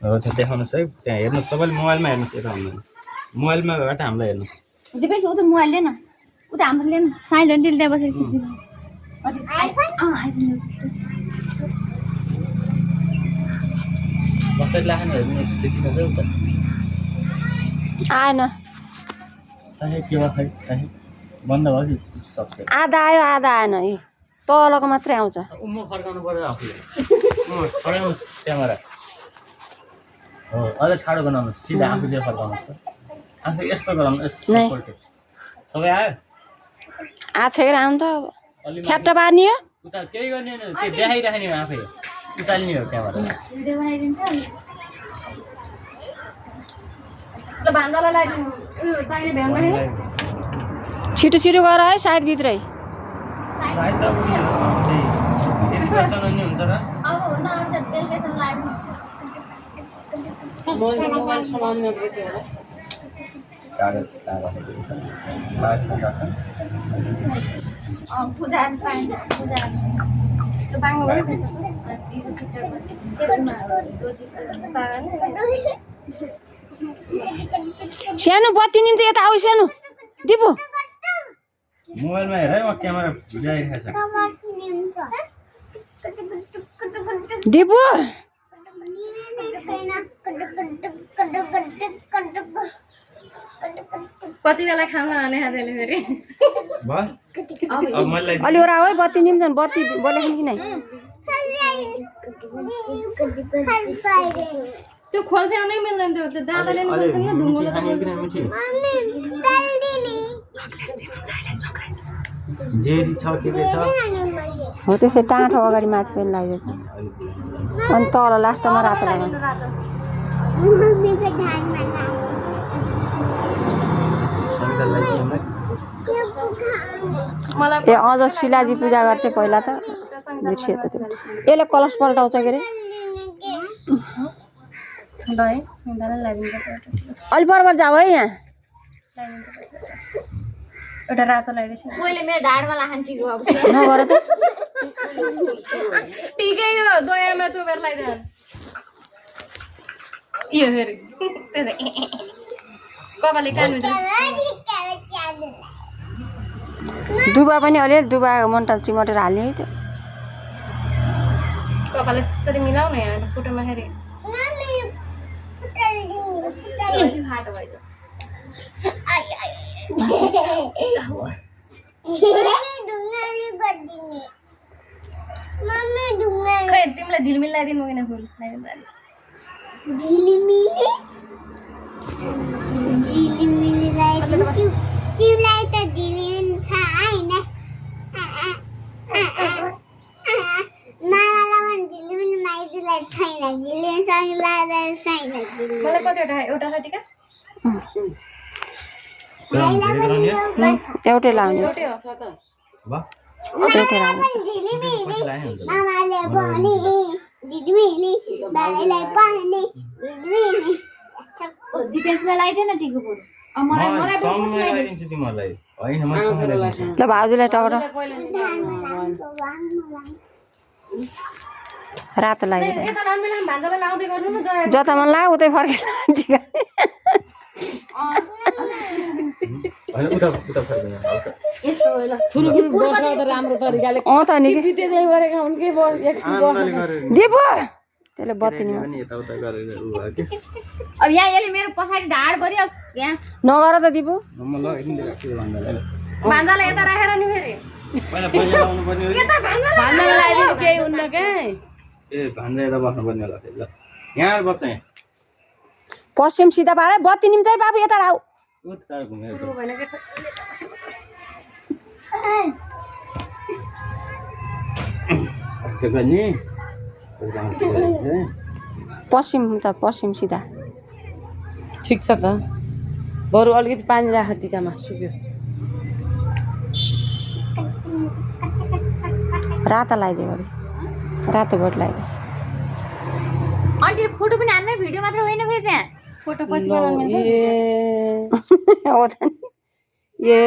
अब त्यो देखाउनुहोस् है त्यहाँ हेर्नुहोस् तपाईँले मोबाइलमा हेर्नुहोस् यता हुँदैन मोबाइलमाबाट हामीलाई हेर्नुहोस् दिपेश उता मोबाइल लिएन उता हाम्रो लिएन साइलेन्ट ल्याए बसेको कस्तै लाग्ने हेर्नुहोस् देखिन्छ उता आएन के भयो खै बन्द भयो कि सक्छ आधा आयो आधा आएन ए तलको मात्रै आउँछ म फर्काउनु पर्यो आफूले फर्काउनुहोस् क्यामेरा हो अझ ठाडो बनाउनुहोस् सिधा आफूले फर्काउनुहोस् आफू यस्तो गराउनु सबै आयो आछेर आउनु त फ्याप्टा पार्ने हो उता केही गर्ने होइन त्यो देखाइराख्ने हो आफै उचाल्ने हो क्यामेरा छिटो छिटो गर है सायद भित्रै सायद त हुन्छ र सानो बत्ती निम्ति यता आऊ सानो दिपु मोबाइलमा हेर है म क्यामेरा भिजाइरहेको छ दिपु कति बेला खाना खाने खाँदैले फेरि अलि ओरा है बत्ती निम्छन् बत्ती बोलेको कि नै त्यो खोल्स्याउनै मिल्दैन त्यो दादाले नि खोल्छ नि ढुङ्गोले त जेरी छ के छ हो त्यसै टाँठो अगाडि माथि पनि लाग्दैछ अनि तल लास्टमा रातो लगाउनु ए अझ शिलाजी पूजा गर्थे पहिला त बिर्सिएछ त्यो यसले कलश पल्टाउँछ के अरे अलि बराबर जाऊ है यहाँ एउटा रातो लगाइदिएछ मैले मेरो ढाडमा लाखान टिको अब नगर त टिकै हो दोयामा चोबेर लगाइदिनु यो फेरि कपाले काल्नु दुबा पनि अलिअलि दुबा मन्टल चिमटेर हाल्ने है त्यो कपाले यसरी मिलाउ न यहाँ फोटोमा फेरि खै तिमीलाई झिलमिल लगाइदिनु किन फुल तिमीलाई त झिलिमिल छ हैन मामालाई पनि झिलिमिल माइजूलाई छैन झिलिमिल सँग लागेर छैन मलाई कतिवटा एउटा छ टिका एउटै लाउने एउटै हो छ त एउटै लाउने मामाले भने झिलिमिली भाइलाई पनि झिलिमिली डिफेन्समा लगाइदिएन टिको फुल ल भाउजूलाई टगर रातो लाग्यो जता मन लाग्यो उतै फर्केर त्यसले बत्ती नि अब यहाँ यसले मेरो पछाडि ढाड पर्यो यहाँ नगर त दिपु भान्जालाई यता राखेर नि फेरि भान्जालाई लगाइदिनु केही हुन्न के ए भान्जा यता बस्नुपर्ने होला ल यहाँ बस्छ यहाँ पश्चिम सिधा पारे बत्ती निम्छ है बाबु यता आऊ पश्चिम त पश्चिम सिधा ठिक छ त बरु अलिकति पानी राख टिकामा सुक्यो रातो लगाइदियो अरे रातो बोट लगाइदियो आन्टी फोटो पनि हान्ने भिडियो मात्र होइन फेरि त्यहाँ फोटो पछि बनाउनु मिल्छ ए हो त नि ए